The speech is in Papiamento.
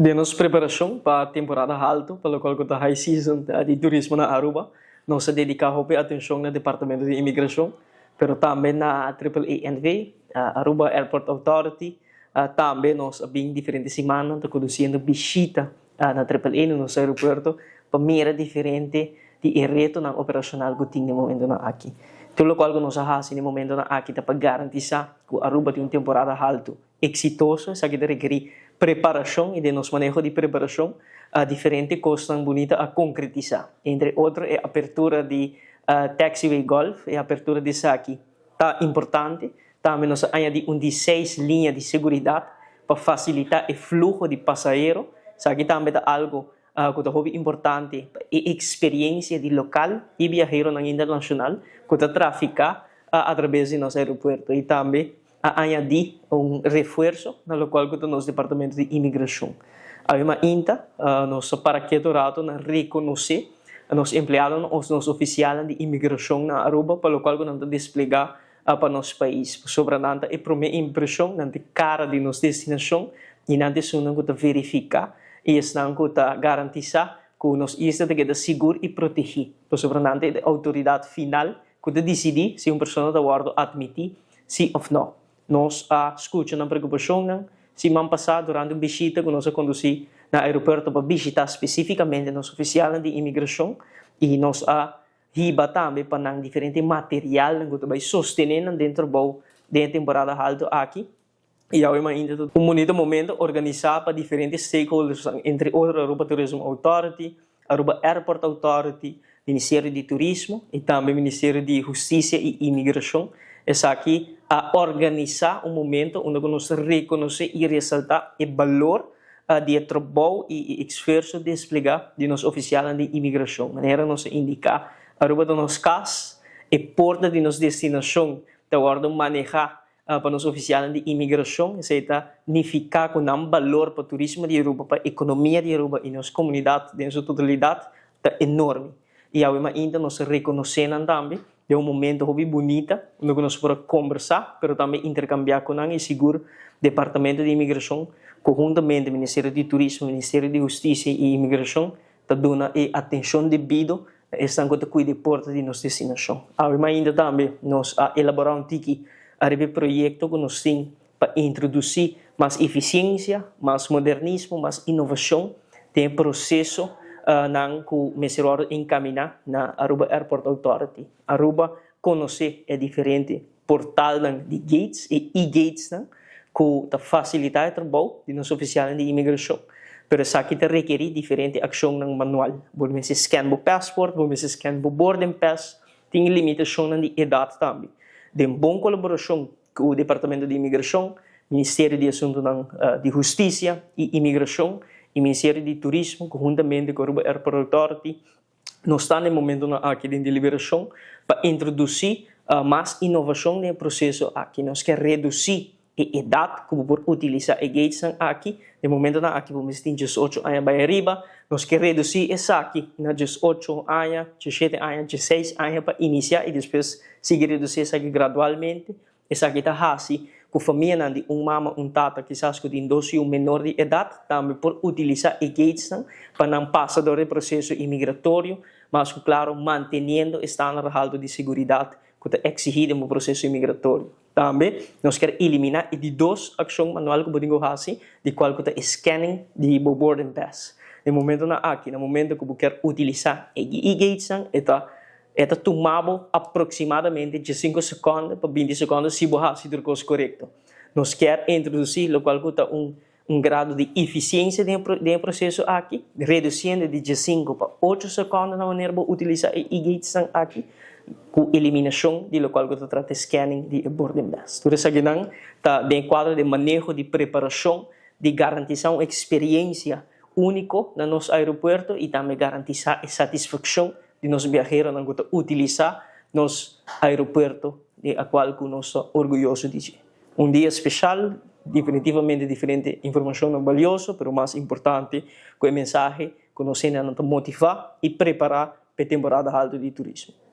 Den nos preparacion pa temporada halto, pa locual cu ta high season di turismo na Aruba, nos a dedica hopi atencion na Departamento di Inmigracion, pero tambe na Triple A NV, Aruba Airport Authority. Tambe nos a bin diferente simannan ta conduciendo bishita na Triple A na nos aeropuerto pa mira diferente di e retonan operacional cu tin den momentonan aki. Tur locual cu nos a haci den momentonan aki ta pa garantisa cu Aruba tin un temporada halto exitoso. Esaki ta rekerí preparacion y den nos maneho di preparacion diferente cosnan bunita a concretisa. Entre otro e apertura di Taxiway Golf, e apertura di esaki ta importante. Tambe nos a añadi un di seis liña di seguridad pa facilita e fluho di pasahero. Esaki tambe ta algo cu ta hopi importante pa e experiencia di local y biaheronan internacional cu ta trafica atrabes di nos aeropuerto y tambe a añadi un refuerso na locual cu ta nos Departamento di Inmigracion. Awe mainta nos a para keto rato na reconoce nos empleadonan of nos oficialnan di inmigracion na Aruba pa locual cu nan ta desplega pa nos pais, pasobra nan ta e prome impresion, nan ta e cara di nos destinacion y nan ta esunnan cu ta verifica y esnan cu ta garantisa cu nos isla ta keda sigur y protegi, pasobra nan ta e autoridad final cu ta dicidi si un persona ta wordo admiti si of no. Nos a scucha nan preocupacionnan siman pasa durante un bishita cu nos a conduci na aeropuerto pa bishita specificamente nos oficialnan di inmigracion y nos a hiba tambe pa nan diferente materialnan cu ta bay sostene nan den trabou den e temporada halto aki. Y awe mainta ta un bunito momento organisa pa diferente stakeholders, entre otro Aruba Tourism Authority, Aruba Airport Authority, Ministerio di Turismo y tambe Ministerio di Husticia y Inmigracion. Esaki a organisa un momento unda cu nos ta reconoce y resalta e balor di e trabou y e esfuerso desplega di nos oficialnan di inmigracion. Manera nos a indica, Aruba ta nos cas, e porta di nos destinacion ta wordo maneha pa nos oficialnan di inmigracion. Esey ta nifica cu nan balor pa turismo di Aruba, pa economia di Aruba y nos comunidad den su totalidad ta enorme. Y awe mainta nos ta reconoce nan tambe den un momento hopi bunita unda cu nos por a combersa pero tambe intercambia cu nan y sigur Departamento di Inmigracion conhuntamente Ministerio di Turismo, Ministerio di Husticia y Inmigracion ta duna e atencion debido na esnan cu ta cuida e porta di nos destinacion. Awe mainta tambe nos a elabora un tiki ariba e proyecto cu nos tin pa introduci mas eficiencia, mas modernismo, mas innovacion den e proceso nan cu mester wordo encamina na Aruba Airport Authority. Aruba conoce e diferente portalnan di gates, e e-gatesnan, cu ta facilita e trabou di nos oficialnan di inmigracion, pero esaki ta rekeri diferente accionnan manual. Bo mester scan bo passport, bo mester scan bo boarding pass, tin limitacionnan di edad tambe. Den bon colaboracion ku Departamento di Imigrashon, Ministerio di Asuntunan di Hustisia i Imigrashon i Ministerio di Turismo konhuntamente ku Aruba Airport Authority nos ta na e momentonan aki den deliberashon pa introdusí mas inovashon den e proseso aki. Nos ke redusí e edat ku bo por utilisá e gatesnan aki. Den momentonan aki bo mester tin 18 aña bai ariba. Nos ke redusí esaki na 18 aña, 17 aña, 16 aña pa inisiá i despues Sigui reduci esaki gradualmente. Esaki ta haci cu famianan di un mama, un tata, kisas cu tin dos yu menor di edad, tambe por utilisa e gatesnan pa nan pasa dor e proceso inmigratorio, mas cu claro manteniendo e standard halto di seguridad cu ta exigi den bo proceso inmigratorio. Tambe nos kier elimina e di dos accion manual cu bo tin cu haci, di cual cu ta e scanning di bo boarding pass. Den momentonan aki, na momento cu bo kier utilisa e e-gatesnan, e ta E ta tuma bo aproximadamente 15 seconde pa 20 seconde si bo haci tur cos corecto. Nos kier introduci locual cu ta un un grado di eficiencia den e proceso aki, reduciendo di 15 pa 8 seconde na manera bo utilisa e e-gatesnan aki, cu eliminacion di locual cu ta trata e scanning di e boarding pass. Tur esakinan ta den e cuadro di maneho di preparacion di garantisa un experiencia unico na nos aeropuerto y tambe garantisa e satisfaccion di nos biaheronan ku ta utilisá nos aeropuerto di a kual ku nos ta orguyoso di dje. Un dia speshal, definitivamente diferente informashonnan balioso, pero mas importante ku e mensahe ku nos hendenan ta motivá i prepará pa e temporada haltu di turismo.